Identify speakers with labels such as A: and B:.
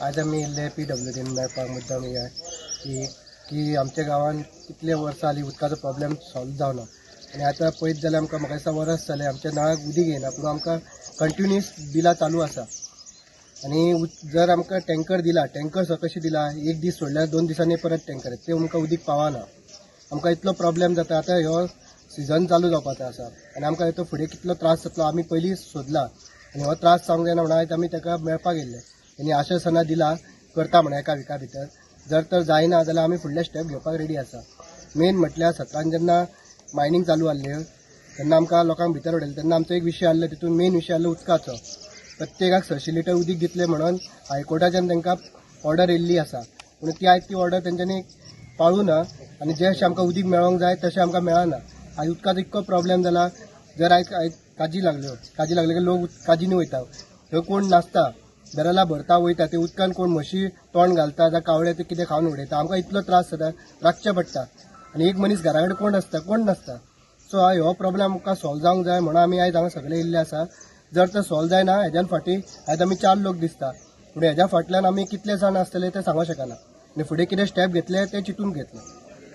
A: आज आमी येयल्ले पीडब्ल्यूडीन मेळपाक मुद्दाम हे की की आमच्या गांवांत कितले वर्सां जालीं उदकाचो प्रॉब्लेम सॉल्व जावना आनी आतां पळयत जाल्यार आमकां म्हाका दिसता वरस जालें आमच्या नळाक उदीक येयना, पूण आमकां कंटिन्युअस बिलां चालू आसा. आनी जर आमकां टँकर दिला, टँकर कशें दिला, एक दीस सोडल्यार 2 दिसांनी परत टँकर येता, ते आमकां उदीक पावना. आमकां इतलो प्रॉब्लेम जाता. आतां हो सिजन चालू जावपाचो आसा आनी आमकां तो फुडें कितलो त्रास जातलो आमी पयलीं सोदला आनी हो त्रास जावंक जायना म्हणून आयज आमी ताका मेळपाक येयल्ले. आनी आश्वासनां दिला करता म्हणून एका विका भितर, जर तर जायना जाल्यार आमी फुडले स्टेप घेवपाक रेडी आसा. मेन म्हटल्यार 17 जेन्ना मायनींग चालू आहलें तेन्ना आमकां लोकांक भितर उडयलें, तेन्ना आमचो एक विशय आहलो, तितून मेन विशय आहलो उदकाचो. प्रत्येकाक 600 लिटर उदीक दितले म्हणून हायकोर्टाच्यान तांकां ऑर्डर येयल्ली आसा, पूण ती आयज ती ऑर्डर तेंच्यांनी पाळूं ना आनी जें अशें आमकां उदीक मेळोंक जाय तशें आमकां मेळना. आयज उदकाचो इतको प्रॉब्लेम जाला, जर आयज आयज काजी लागल्यो, काजी लागले की लोक काजींनी वयता, थंय कोण नासता, बॅरलां भरता वयता, ते उदकान कोण म्हशी तोंड घालता जावं कावळे ते कितें खावन उडयता. आमकां इतलो त्रास जाता, राखचें पडटा आनी एक मनीस घरा कडेन कोण आसता, कोण नासता. सो हो प्रॉब्लेम आमकां सॉल्व जावंक जाय म्हणून आमी आयज हांगा सगळे येयल्ले आसा. जर तर सॉल्व जायना हेज्यान फाटीं आयज आमी 4 लोक दिसता, पूण हेज्या फाटल्यान आमी कितले जाण आसतले ते सांगूंक शकना आनी फुडें कितें स्टेप घेतले ते चिंतून घेतले.